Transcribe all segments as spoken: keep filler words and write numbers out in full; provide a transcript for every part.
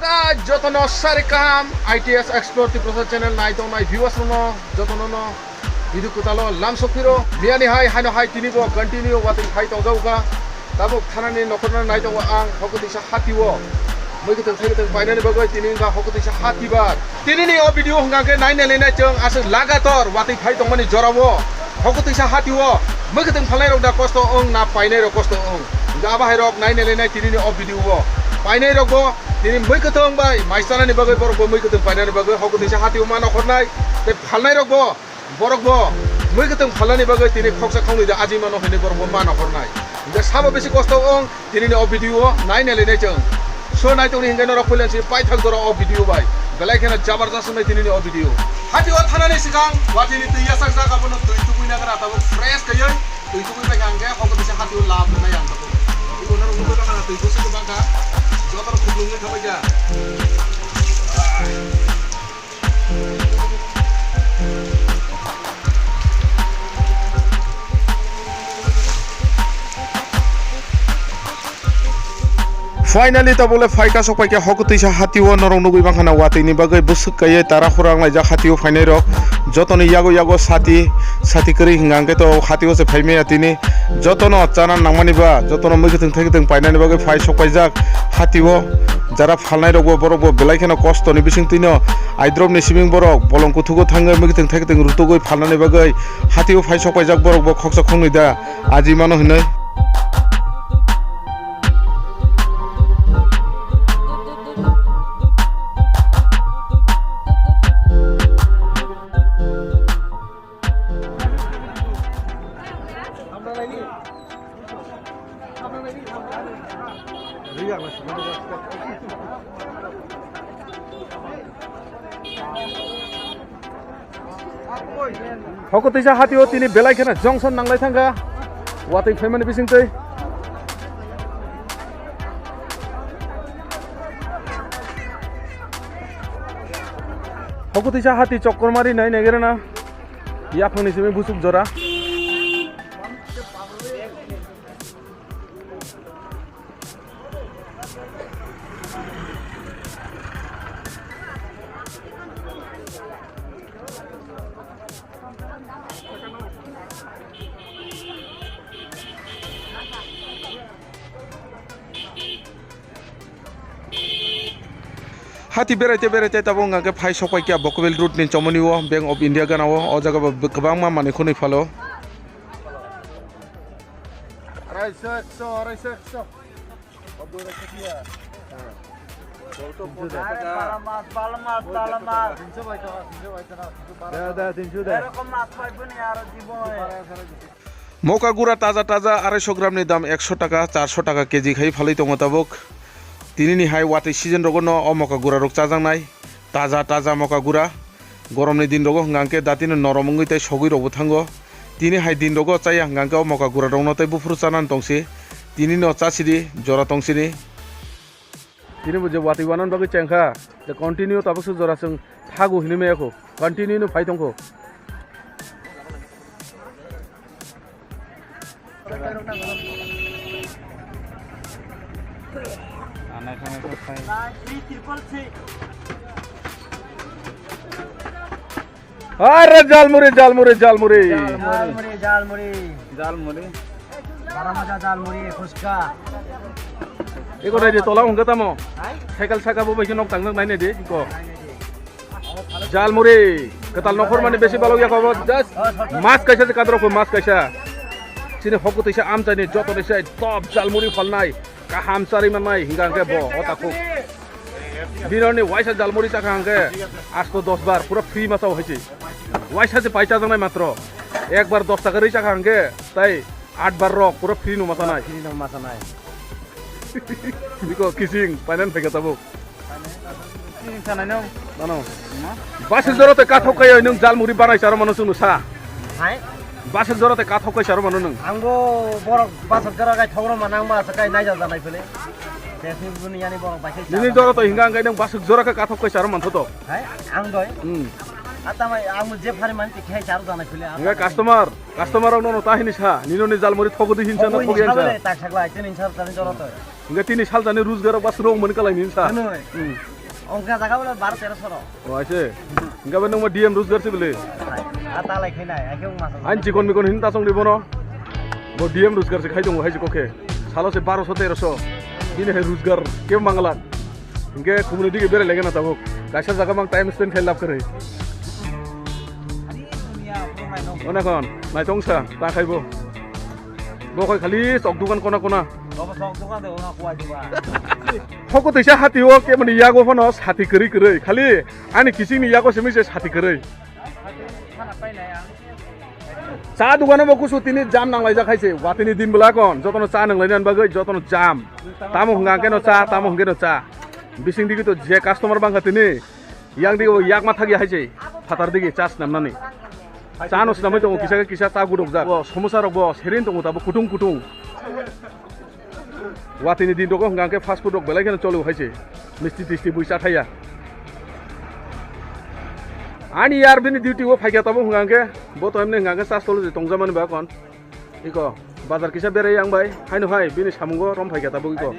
Jotono sari kaham I T S Explore Tiprasa channel nai tongnai viewers rokno jotono no video kwtalo lamsok phiro miyani hai haino hai tini bo continue watwi phai tongjago kha. Tabuk thanani nokhorno nai tongo ang hokotwisa hati o. Mui kwthwng thai kwthwng painani bagwi tini wngkha hokotwisa hati bar. Tini ni o video hwnkha khe nai nai nai chwng aswk lagator watwi phai tongmani jora o. Hokotwisa hati o mui kwthwng phalnai rok da kosto wng na painai rok kosto wng. Hwnkhe abo hai rok nai nai nai tini ni o video o. Painai rok bo tini mui kwthwng bai mai chanani bagwi borok bo mui kwthwng painani bagwi hokotwisa hati o ma nokhornai tei phalnai rok bo Borok bo mui kwthwng phalnani bagwi tini khoksa khoknwi da aji mano hinwi borok bo ma nokhornai. Hingkhe sabo bisi kosto wng tini ni o video o nai nai lai nai chwng. So nai tongni hingkhe norok puila si paithak jora o video bai. Belai kheno jabardast wngnai tini ni o video. Hati o thanani swkang watwi ni twi yachak jak abono twi tubui nagra tabuk fresh khaiwi twi tubui bai hangkhe hokotwisa hati o lab nai ang tabuk. Ibo norok nugwi tongkha twi kusu kwbangkha. Jotono khulumwi thabai kha. Finally tabole phai kasok paikha hokotwisa hati o norok nugwi mankha na watwi ni bagwi bwswk kaiye tara khura wnglaijak hati o phainai rok jotoni yago yago sati sati kwrwi hwnkha hwnkhe to hati o se phaimaya tini jotono chana nangmani ba jotono mui kwthwng thai kwthwng painani bagwi phai sok paijak hati o jara phalnai rok bo borok bo belai kheno kosto ni bising twino aidrop ni siming borok bolong kuthuk o thangwi mui kwthwng thai kwthwng rutugwi phalnani bagwi hati o phai sok paijak borok bo khoksa khoknwi da aji mano hinwi. Hokotwisa hati o tini belai kheno junction nanglai thangkha watwi phaimani bisingtwi. Hokotwisa hati chokkormari nai naigerana yaphangni simi busuk jora. Hati beraite beraite tabuk hwnkha khe phai sok paikha Bokobil road ni chomoni o Bank of India gana o, o jaga bo kwbangma manwi khwnwi phalo. Arai sek so, arai sek so. Bala mas, bala mas, bala mas. Da, da, tinso da. Erokom mas paiboni aro jibon. Moka gura taja taja arai so gram ni dam ekso taka, charso taka keji khai phalwi tongo tabuk. Tini ni hai watwi season rogo no o moka gura rok chajaknai. Taja taja moka gura. Goromni din rogo hwnkha hwnkhe datino norom wngwi tei sogwi rokbo thango. Tini hai din rogo chaya hwnkha hwnkhe o moka gura rokno tei buphuru chanani tongsi. Tini no chasidi jora tongsini. Tini bo je watwi wanani bagwi chengkha, je continue tabuk se jora chwng thago hinwi maya kho, continue no phai tongkho. Are jalmuri, jalmuri, jalmuri. Jalmuri, jalmuri. Jalmuri. Bara maja jalmuri, phuska. Eko dai de tola hwnkha tamo. Hai? Cycle saka bo bai khe nok tang nai nai de ko. Jalmuri, kwtal nokhor mani besi balok ya ko, just mas kaisa se kadro ko mas kaisa. Chini hokutwisa amchaini joto ni se top jalmuri phalnai, kaham chari mannai, hingka hingke bo, o takhuk. Dinoni waisa jalmuri chakha hingke, asto dos bar, pura free masa o haisi. Waisa se pai chajaknai matro, ekbar dos taka rwi chakha hingke, tai Atbar rok pura free no masanai. Free no masanai. Biko kising painan phaikha tabuk. Kising sanai nung. Mano. Ma? Basuk jora te kathok kai nung jalmuri banai charo mano chwng sa. Hai? Basuk jora te kathok kai charo mano nung. Angbo borok basuk jora kai thogro manang ba sa kai naija janai phele. Te sing buni yani borok bai kai. Nini jora to hinga angkai nung basuk jora kai kathok kai charo mantho to. Hai? Ang doi. Hmm. Atamai ang je phari man ti khai charo janai phele. Hinga customer. Customer rok nono ta hini sa, nino ni jalmuri thogo di hinsa na thogo hinsa. Thogwi hinsa bele, tak sakla, tini sal tani jora to. Hinga tini sal tani rujgar rok bas rong mani kalai ni hinsa. Ano. Hmm. Ongkha jaga bole baro tero soro. O aise. Hingke bo nungma D M Rujgar se bole. A ta lai khainai, ai khe wng masa. Ain chikon mikon hin ta song di bono. Bo D M Rujgar se khai tongo hai chikon khe. Salo se baro so tero so. Bini hai Rujgar ke mangala. Hingke khumuni dige bere lege na tabuk. Kaisa jaga mang time spend khai lab kare. Ona kon, nai tong sa, ta khai bo. Bo khai khali sok dukan kona kona. Bo sok dukan de ona kuai dukan. Hoko teisa hati o ke mani yago phano sati kwrwi kwrwi. Khali ani kiching ni yago simi se sati kwrwi. Cha dugano bo kusu tini jam nang laijak hai se. Watini din bwla kon. Jotono cha nang lainani bagwi jotono jam. Tamo hwnga keno cha, tamo hwnga keno cha. Bising digi to je customer bangkha tini. Yang digi bo yak ma thagi hai se. Phatar digi cha snam nani. Cha no snamwi tongo kisa kisa cha gudok jak. Bo somosa rok bo serin tongo tabo kutung kutung. Watini din rogo hwnka hwnkhe fast food rok belai kheno cholo hai se. Misti tisti bui cha thaya. Ani yar bini duty o phaikha tabo hwnka hwnkhe bo to emni hwnka hwnkhe chas tolo je tongjamani ba kon. Iko bazar kisa berai yang bai haino hai bini samungo rom phaikha tabo iko.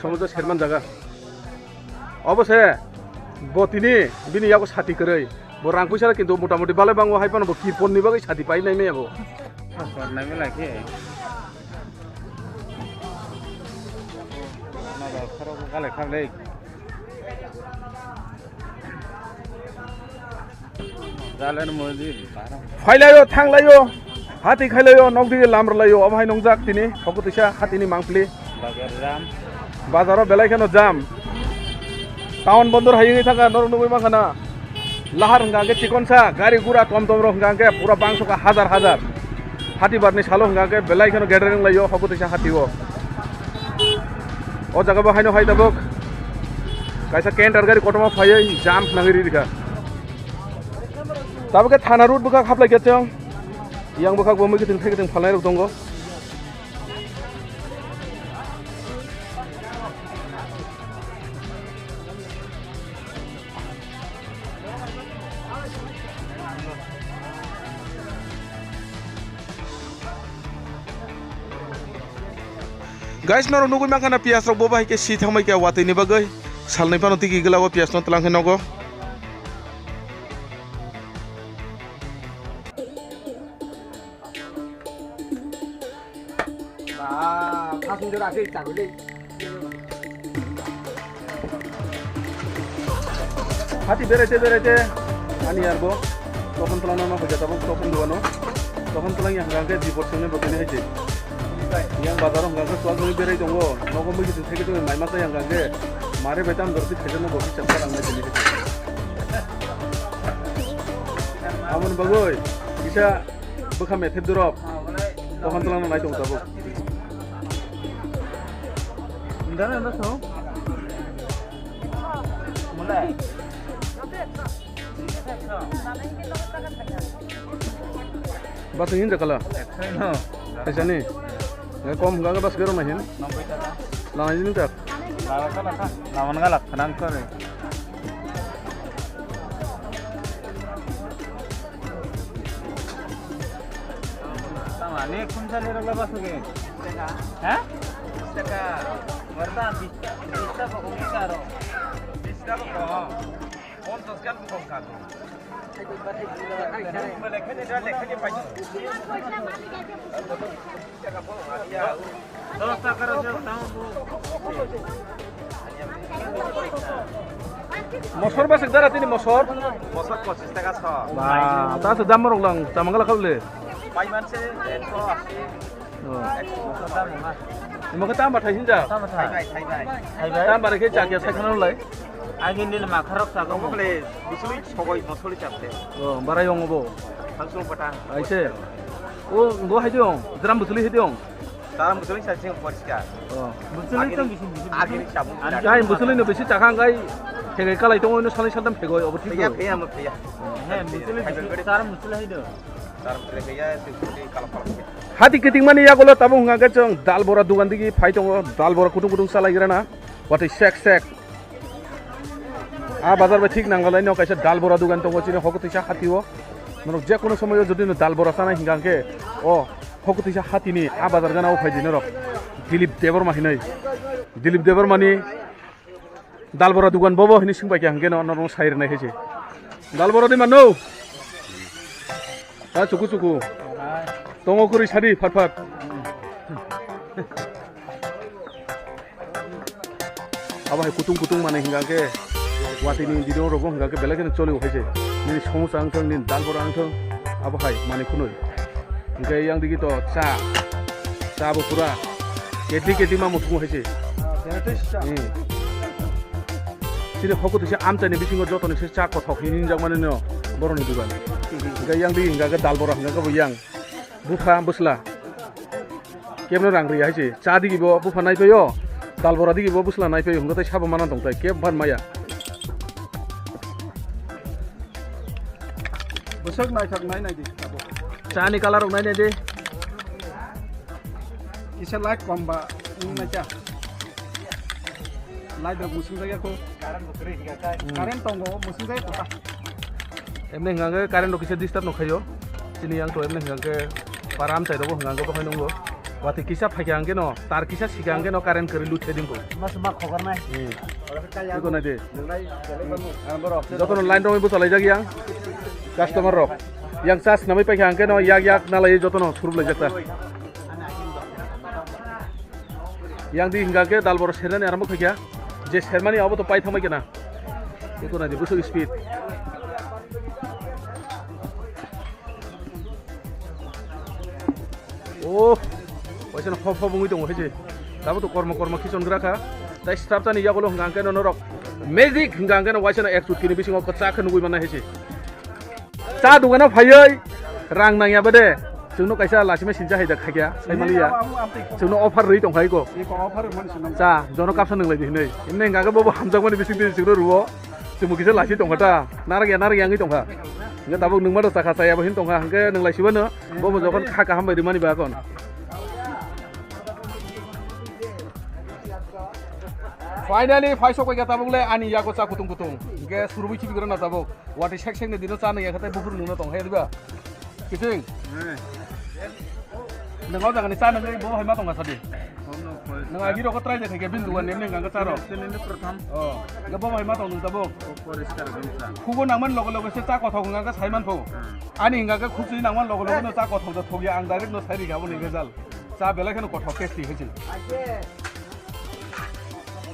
Somojo serman jaga. Obo se bo tini bini yago sati kwrwi. Bo rang puisa kintu mota moti balai bango hai phano bo kirpon ni bagwi sati pai nai maya bo. Passport nai belai khe. Naga khoro ko kale khamle. Jalen modi. Phailayo, thanglayo. Hati khailayo, nokdigi lamrwlayo. Obo hai nongjak tini, hokotwisa hatini mangpili. Bazar jam. Bazaro belai kheno jam. Town bondor hai wngwi thangkha, norok nugwi mankha na. Lahar hwnka hwnkhe chikonsa, gari gura tom tom rok hwnka hwnkhe pura bangsoka hajar hajar. Hati barni salo hwnka hwnkhe belai kheno gathering wnglaio, hokotwisa hatio. O jaga bo haino hai tabuk. Kaisa canter gari kotorma phaiwi jam khwnagwi rikha. Tabuk khe thana road bwkhak haplai khe chwng. Yang bwkhak bo mui kiting thai kiting phalnai rok tongo. Guys, norok nugwi mankha na piyas rok bo bahai khe si thangbai khe watwi ni bagwi salnwi phano tiki gwlago piyas no twlang khe nogo. Ba, passenger ase, chagule. Hati beraite beraite ani yarbo tokon tolano no hoja tabuk tokon duano tokon tolang yang gangke dipor sene botene haje. Yang bazar hong gangke sual sene berai tongo nogo mui kitu theke tongo mai masa yang gangke mare betam dorti theke no dorti chapta rang nai tene haje. Amon bagoi kisa Bwkha methep durok. Tohan twlangno nai tongo tabuk. Dana na so. Mulai. Bas hinja kala. Ekso no. Kaisa ni. Kom hwnka bas gero mahin. Noboi taka. Lama jini tak. Lama kala ka. Lama nga lak khanang kore. Tama ni khumsa ni rogla basu ke? Ha? Bis taka. Warta bis taka ko kumi karo. Bis taka ko. Ponchas kan ko karo. Mosor ba sik dara tini mosor. Mosor pochis taka so. Ba, ta se dam rok lang, chamang la khable. Pai man se ekso asi. Oh. Ekso dam ma. Mo ka tam ba thai hinja. Tam ba thai. Thai bai, thai bai. Thai bai. Tam ba re khe chak ya sai khana lai. Agi nil ma kharok sa ko. Mo kle bisui sogoi mosori chapte. Oh, barai yong bo. Hangso pata. Aise. O, ngo hai diong, dram butuli hai diong. Dram butuli sa sing poriskar. Oh. Butuli to bisi bisi. Agini sabun. Ai butuli no bisi chakha ngai. Hegai kalai tongo no salai saldam hegoi obo thik. Pheya, pheya mo pheya. He butuli bisi dram butuli hai do. Dram butuli pheya se butuli kala kala. Hati kiting mani yagulo tabung hwnga khe chwng dal bora dugan digi phai tongo, dal bora kutung kutung salai grana. Watwi sek sek. A bazar bai thik nanglalai no kaisa dal bora dugan tongo chini hokotwisa hatio. Norok je kono somoyo jodi no dal bora chanai hingka hingke o hokotwisa hatini a bazar gana o phaidi norok. Dilip Debbarma hinoi. Dilip Debbarmani Dalbora dugan bobo hini singbai khe hangke no, no, no, sai rwnai hai se. Dalbora di mano. Ta chuku chuku. Tongo kuri sadi phat phat. Abo hai kutung kutung mane hinga ke watini dino rogo hinga ke belai kheno choli hai se. Nini somosa wngthang, nini dalbora wngthang, abo hai mane khunui. Hingke yang digi to cha, cha bo pura keti keti ma muthung hai se. Hmm. Chini hoko tisa amchaini bisingo jotoni se cha kothok hinwi hinjak mani no boroni dugan. Hingke yang digi hinga ke dalbora hinga ke bo yang. Bupha bwsla. Kebno rang riya hai se. Cha digi bo bupha nai phaio. Dalbora digi bo bwsla nai phaio. Hwnkhe tei sabo mana tong tai. Keb ban maya. Bwswk naithok nai nai di abo. Cha ni colour rok nai nai di. Kisa light kom ba wng nai cha. Light rok musung jagya ko. Current tongo musung jagya ko ta. Emne hingka hingke current rok kisa disturb no khaio. Chini yang to emne hingka hingke para amchai rogo hingka hingke bokhai nungo. Wati kisa phaikha hingke no, tar kisa sikha hingke no current kwrwi lut khe dingko. Mas ma khogar nai. Hmm. Iko nai de. Jotono line rok bo chalai jak yang. Customer rok. Yang charge namai paikha hingke no yak yak nalai jotono surup lai jak ta. Yang di hingka hingke dalbor sernani aramo khaikha. Je sermani abo to pai thangbai kena. Eko nai di, busuk speed. Oh, waisa no hop hop wngwi tongo hai se. Tabo to kormo kormo khichon gra kha. Tai strap tani yagulo hingka hingke no norok magic hingka hingke no waisa no ek chutki ni bisingo kwchak khe nugui manna hai se. Cha dogano phaiwi rang nangya bade chwngno kaisa lachima sincha hai da khakya saimaliya. Chwngno offer rwi tongkha iko. Cha jono kapsa nwnglai di hinwi. Emne hingka khe bobo hamjakmani bisingtwi chwngno rwo. Chwngbo kisa lachi tongkha ta. Narakya narakya wngwi tongkha. Hingke tabuk nwngma do chakha chaya bo hin tongkha. Hingke nwng laisibano bobo jokhon kha kaham bai rwmani ba kon. Finally phai sok paikha tabuk le ani yago cha kutung kutung. Hingke surubui khibi goro na tabuk. Watwi sek sek ni dino cha nangya khe tei buphuru nungno tong hai diba? Kiting. Nwng o jaga ni cha nangwi bo hai ma tong kha sadi. Nwng agi rok try de khaikhe bini dugan ni nang cha rok. Oh, ga bo hai ma tong nung tabuk. Khugo nangman logo logo se cha kothok hwnga khe sai man pho. Ani hwnga khe khukchwi nangman logo logo no cha kothok da thokya ang direct no sai rikha bo ni result. Cha belai kheno kothok tasty hai se.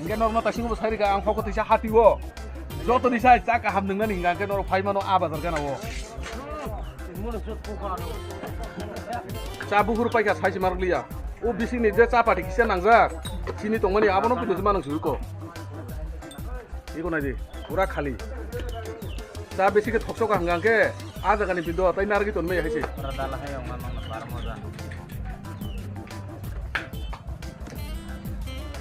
Hingke norokno taisingo bo sai rikha ang hoko tisa hati o. Joto ni sai cha kaham nungnani hingka hingke norok phai mano a bazar gana o. Cha buhur paikha sai se marok liya. O bising ni je cha pati kisa nangjak. Chini tongmani abono pito se manang suko. Iko nai di, pura khali. Cha besi khe thoksoka hwnka hwnkhe, ah jaga ni pindo, tai narwgwi tonmaya hai se. Pura dala hai wngma nokno bar moja.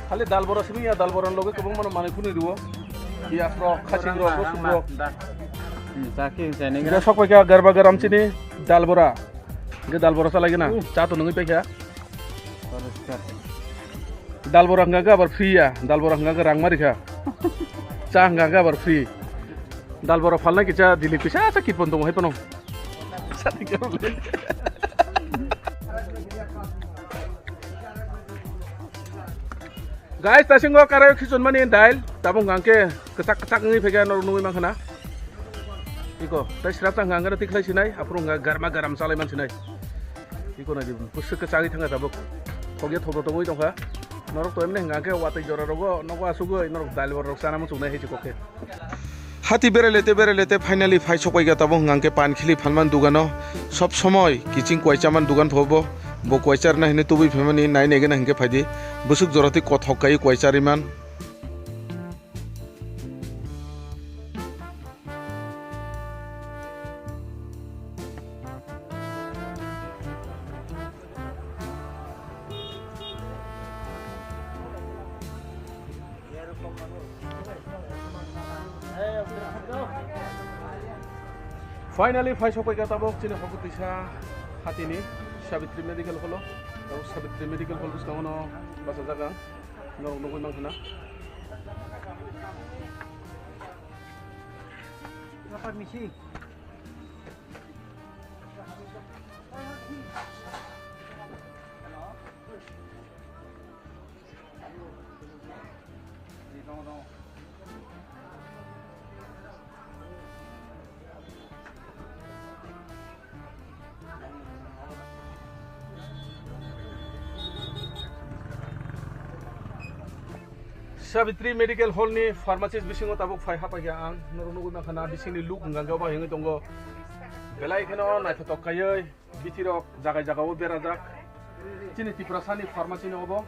Khali dal bora simi ya, dal bora loge kwbangma no manwi phunwi rwo. Piyaj rok, khaching rok, rosuk rok. Hmm, cha khe wngsa nini. Hwnkhe sok paikha garba garam chini dal bora. Hwnkhe dal bora chalai gana. Cha to nungwi paikha. Dal bora hwnka khe abar free ya, dal bora hwnka khe rang ma rikha. Cha hwnka khe abar free. Dal bora phalnai kisa Dilip kisa sa kirpon tongo hai phano. Guys, tasingo karai khichon mani dail, tabuk hwnka khe kwchak kwchak wngwi phaikha norok nugwi mankha na. Iko, tai srap ta hwnka hwnkhe tikhlai sinai, aphuru hwnka garma garam chalai man sinai. Iko nai di, bwswk khe chagwi thangkha tabuk. Thokya thokto tongwi tongkha. Norok to emne hwnka khe watwi jora rogo nogo asugwi norok dal bor rok chana muchungnai hai se kok khe. Hati berelete berelete finally phai sokpaikha tabuk hwnka khe pan khili phalman dugano. Sob somoi kiching kwai chaman dugan phobo. Bo kwai charna hini tubui phaimani nai nai gana hinkhe phaidi. Bwswk jora twi kothok kai kwai chariman. Finally, phai sokpaikha tabuk chini hokutisa hatini Savitri Medical Hall o. Tabuk Savitri Medical Hall bwskango no bachajak ang. Norok nugwi mankha na. Savitri Medical Hall ni pharmacist bisingo tabuk phai hapaikha ang, norok nugwi mankha na bisingni luk hwnkha khe obo hinwi tongo, belai kheno naithotok khaiwi bithirok jagai jagao berajak. Chini Tiprasani pharmacy no obo,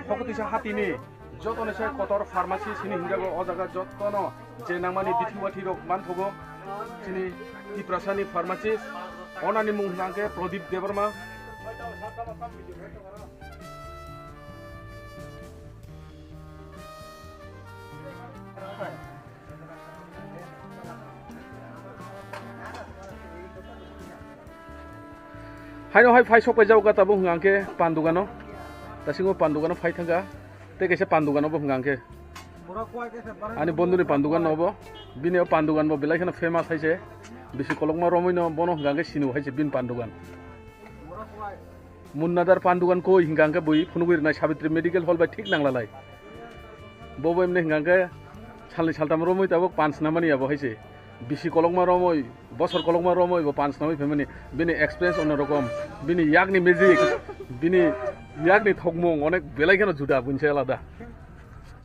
hokotisa hatini joto ni se kotor pharmacy sini hinjago, o jaga jotono je nangmani bithi wathi rok manthogo. Chini Tiprasani pharmacist, onani mung hwnkha khe Pradip Debbarma. Haino hai phai sok pai jao ka tabuk hwnkha khe pan dogano. Tasingo pan dogano phai thangkha. Tei kaisa pan dogano bo hwnkha khe. Ani bondhuni pan dogan no obo. Bini o pan dogan bo belai kheno famous hai se. Bisi kolokma romwi no bono hwnkha khe sini hai se bini pan dogan. Munnadar pan dogan koi hwnkha khe bui phunugwi rwnai Savitri Medical Hall bai thik nanglalai. Bo bo emni hwnkha khe salni saltam romwi tabuk pan snamani abo hai se. Bisi kolokma romwi, bosor kolokma romwi bo pan snamwi phaimani. Bini experience onno rokom. Bini yakni magic, bini yakni thokmung onek belai kheno juda, bunse alada.